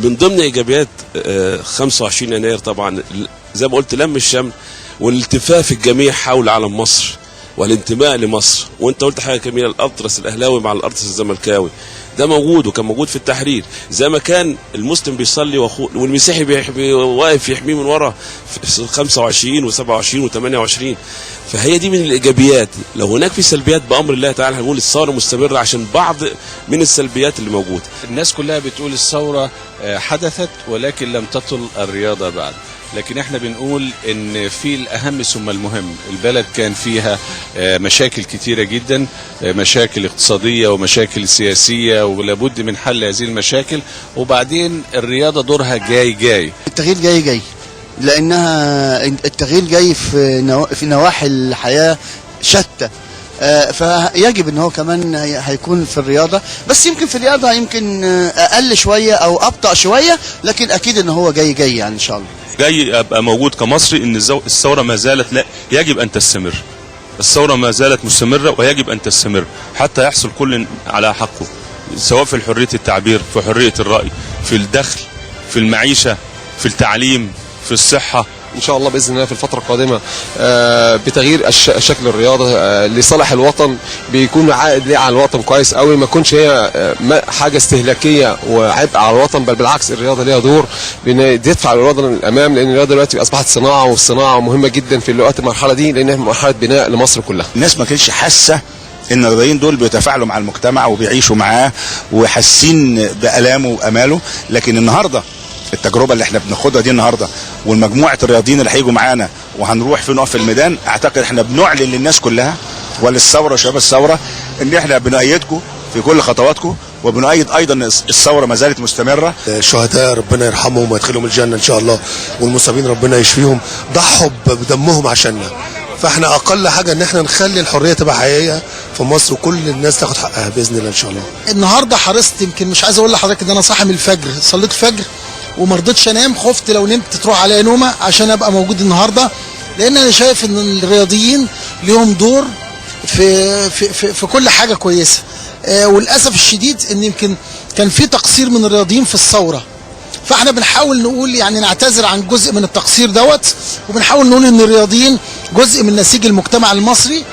من ضمن ايجابيات 25 يناير طبعا زي ما قلت لم الشمل والالتفاف الجميع حول علم مصر والانتماء لمصر. وانت قلت حاجة جميلة، الالتراس الاهلاوي مع الالتراس الزملكاوي ده موجود، وكان موجود في التحرير، زي ما كان المسلم بيصلي واخوه والمسيحي واقف يحميه من ورا في 25 و27 و28. فهي دي من الايجابيات. لو هناك في سلبيات بامر الله تعالى هنقول الثورة مستمرة عشان بعض من السلبيات اللي موجودة. الناس كلها بتقول الثورة حدثت ولكن لم تطل الرياضة بعد، لكن احنا بنقول ان في الاهم ثم المهم. البلد كان فيها مشاكل كتيرة جدا، مشاكل اقتصادية ومشاكل سياسية، ولابد من حل هذه المشاكل. وبعدين الرياضة دورها جاي جاي. التغيير جاي جاي، لانها التغيير جاي في نواحي الحياة شتى، فيجب ان هو كمان هيكون في الرياضة، بس يمكن في الرياضة يمكن اقل شوية او ابطأ شوية، لكن اكيد ان هو جاي جاي يعني ان شاء الله. جاي ابقى موجود كمصري ان الثورة ما زالت، لا يجب ان تستمر. الثورة ما زالت مستمرة ويجب ان تستمر حتى يحصل كل على حقه، سواء في حرية التعبير، في حرية الراي، في الدخل، في المعيشة، في التعليم، في الصحة. ان شاء الله باذن الله في الفترة القادمة بتغيير شكل الرياضة لصالح الوطن، بيكون عائد ليه على الوطن كويس قوي، ما يكونش هي حاجة استهلاكية وعبء على الوطن، بل بالعكس الرياضة ليها دور بتدفع الرياضة للامام، لان الرياضة دلوقتي اصبحت صناعة، والصناعة مهمة جدا في الوقت المرحلة دي، لان مرحلة بناء لمصر كلها. الناس ما كانتش حاسه ان الرياضيين دول بيتفاعلوا مع المجتمع وبيعيشوا معاه وحاسين بالامه واماله، لكن النهارده التجربة اللي احنا بناخدها دي النهارده والمجموعة الرياضيين اللي هيجوا معانا وهنروح في نقف في الميدان، اعتقد احنا بنعلن للناس كلها وللثوره وشباب الثورة ان احنا بنؤيدكم في كل خطواتكم، وبنؤيد ايضا الثورة ما زالت مستمرة. الشهداء ربنا يرحمهم ويدخلهم الجنة ان شاء الله، والمصابين ربنا يشفيهم، ضحوا بدمهم عشاننا، فاحنا اقل حاجة ان احنا نخلي الحرية تبقى حقيقية في مصر وكل الناس تاخد حقها باذن الله ان شاء الله. النهارده حرصت، يمكن مش عايز اقول لحضرتك ان انا صاحي من الفجر، صليت الفجر وما رضيتش انام، خفت لو نمت تروح عليا نومه عشان ابقى موجود النهارده، لان انا شايف ان الرياضيين ليهم دور في في في, في كل حاجة كويسة. وللاسف الشديد ان يمكن كان في تقصير من الرياضيين في الثورة، فاحنا بنحاول نقول يعني نعتذر عن جزء من التقصير دوت، وبنحاول نقول ان الرياضيين جزء من نسيج المجتمع المصري.